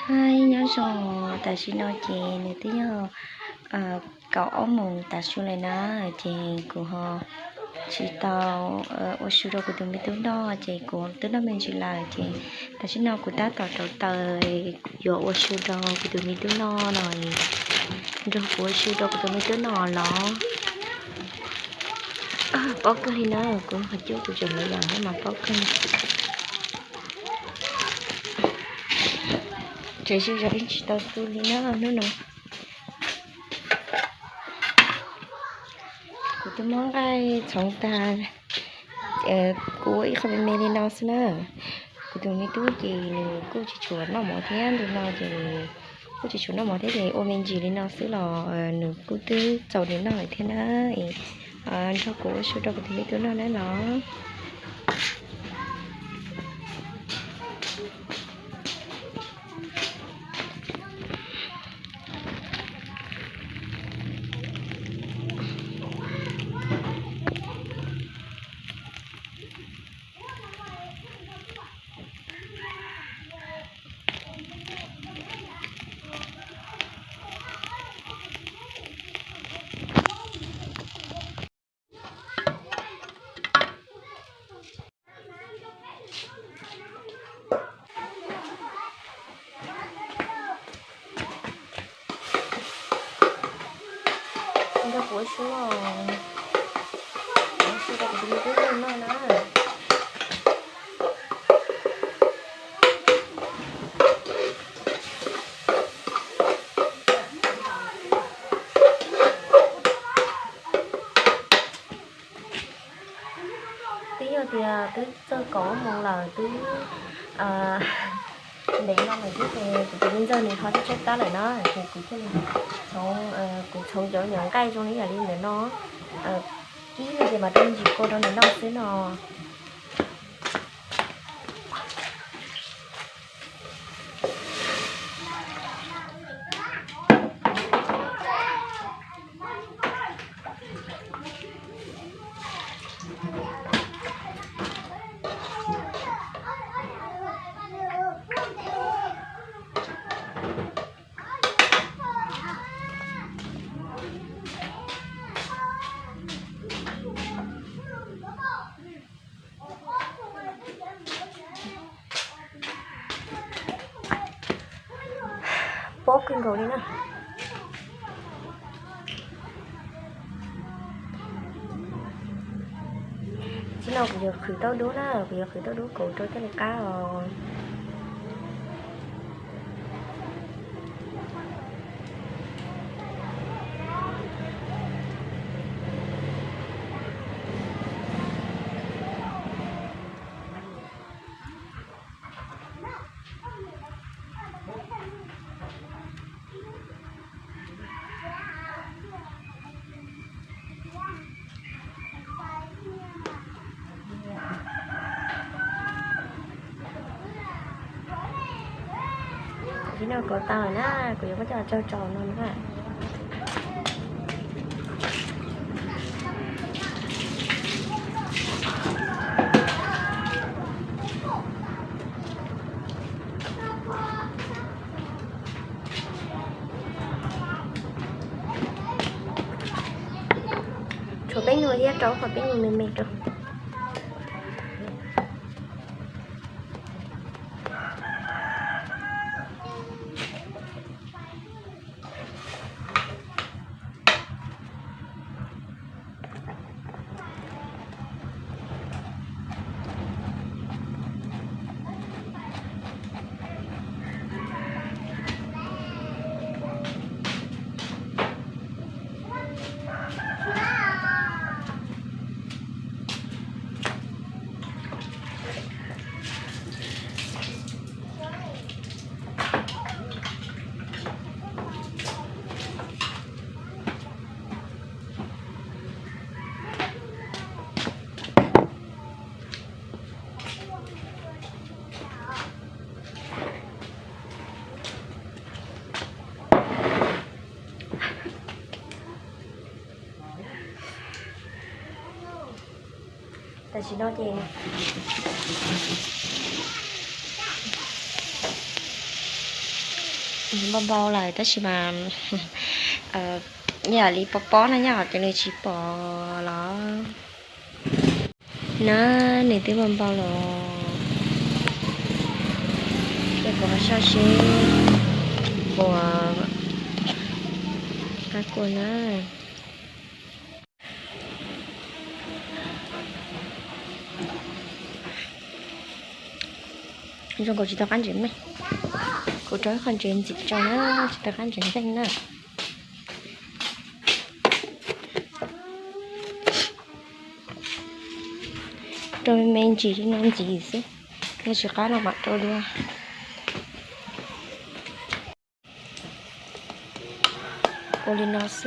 Hi, nyob zoo, tam sim no ces nws twb yog kaum ob moos tav su lawm na, ces kuv ho tsis tau ua su rau kuv tus me tub noj, ces kuv twb noj me ntsis lawm, ces tam sim no kuv tab tom rauv taws yuav ua su rau kuv tus me tub noj no, nrog kuv ua su rau kuv tus me tub noj los. Pob kawg li na, kuv ho cuab kuv tseem hlawv yam thiab mas pob kawg. Tseem sib zog ib tsis tau tu li na hnub no. Kuv twb muab nqaij txhoov tag, kuv ua ib qho me me li no xwb na. Kuv tus me tub ces nws kuj tsis tshua noj mov thiab, ntu no ces nws kuj tsis tshua noj mov thiab, ces ua me ntsis li no xwb los nws kuj twb txaus nws noj lawm thiab na. Nrog kuv ua su rau kuv tus me tub noj na los. Nrog kuv ua su, ua su rau kuv tus me tub noj na. Twb yog tias twb txog kaum ob moos lawm, twb ntev no lawm thiab ces kuv tus me ntxawg nws ho twb tshaib plab lawm na, ces kuv thiaj li txhoov, kuv txhoov cov nyuam nqaij zoo li yam li ntawm no, kib no ces mam rau me ntsis kua rau nws noj xwb no. Pob kawg nkaus li na. Tib no kuv yuav qhwv tauj dub na, kuv yuav qhwv tauj dub kauv rau thiaj li qab os. Tib no kauv tau na, kuv yuav muab coj tso tso no na. Tshuav peb nyuag thiab, rau qhov peb nyuag me me rau. Tam sim no ces Npau npau lawm tab sis mas yam li pob pob na yom, ces nws tsis pom los na, nws twb npau npau lawm. Ces kuv ho soj seb puas qab kua na. Zoo nkaus tsis tau qab ntsev me, kuv rau ib qho ntsev ntxiv tso na, tsis tau qab ntsev nteej na. Rau me ntsis li no ntxiv xwb, yog tsis qab no mam rau dua. Ua li no xwb os,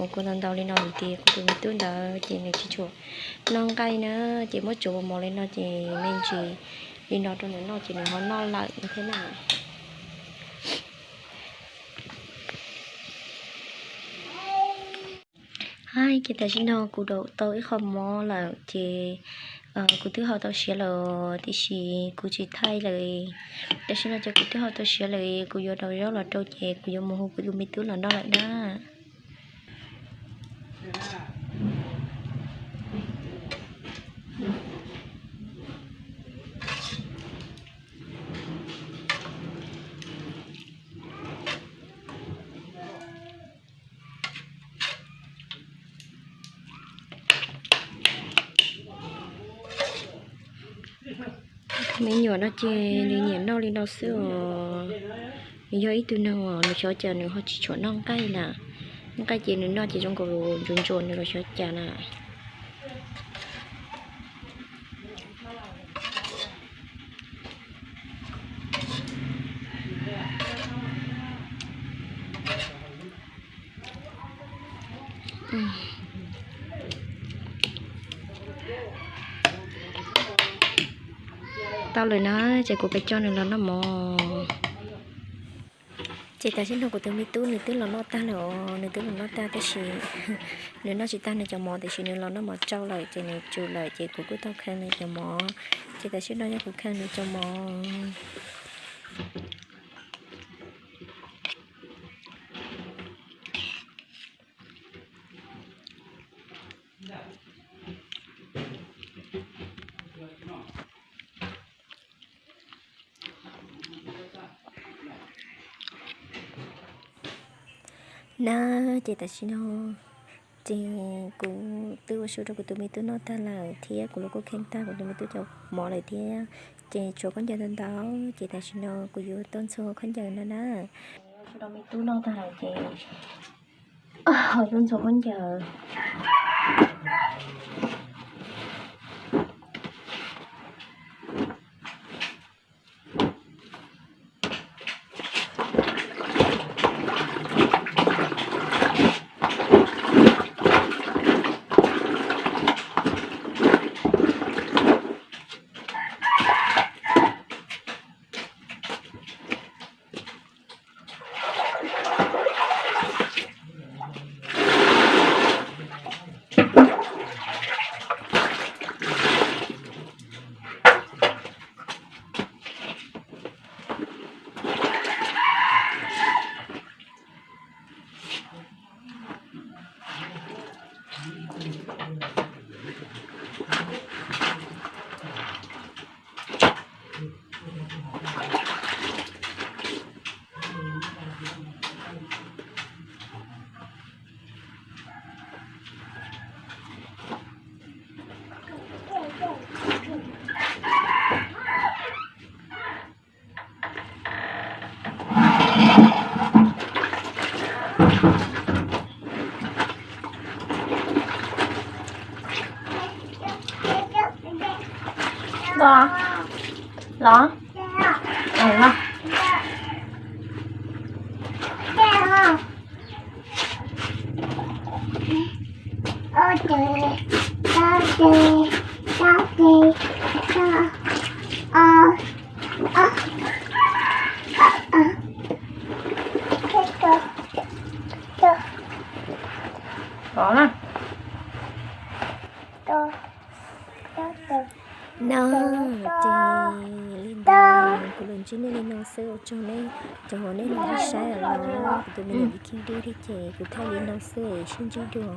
ua kua ntau ntau li no vim tias kuv tus me tub ntawd ces nws tsis tshua noj nqaij na, ces muab tsuav mos mos li no ces me ntsis li no rau nws noj ces nws ho noj lawm thiab na. Ces tam sim no kuv daus tau ib qho mov lawm ces kuv twb hau tau siav lawm, tiam sis kuv tsis thaij lawm. Tam sim no ces kuv twb hau tau siav lawm, kuv yuav daus zaub los rau ces kuv yuav mus hu kuv tus me tub los noj lawm na. Me nyuam no ces nws nyiam noj li no xwb os. Nws yog ib tug neeg uas nws xyov cas nws ho tsis tshua noj nqaij na. Noj nqaij ces nws noj ces zoo nkaus ntsuas ntsuas nws los xyov cas na. Tau lawm na, ces kuv pais coj nws los noj mov. Ces tam sim no kuv tus me tub nws twb los noj tag lawm os, nws twb los noj tag tab sis nws noj tsis tag nws cov mov tiam sis nws los noj mov tsau lawm ces nws tsum lawm ces kuv kuj tau kheev nws cov mov. Ces tam sim no yog kuv kheev nws cov mov. Na, ces tam sim no ces kuv twb ua su rau kuv tus me tub noj tag lawm thiab kuv los kuj kheev tag kuv tus me tub cov mov lawm thiab. Ces tshuav khaub ncaws ntau ntau, ces tam sim no kuv yuav tuaj ntxhua khaub ncaws no na. Su rau me tub noj tag lawm ces tuaj ntxhua khaub ncaws. Los, los, los. Los na. No, ces li ntawd kuv los ntsib nej li no xwb, ua tsaug nej Cov uas nej los sib saib los, kuv tus me nyuam khib dub thiab ces kuv thaij li no xwb, sib ntsib dua.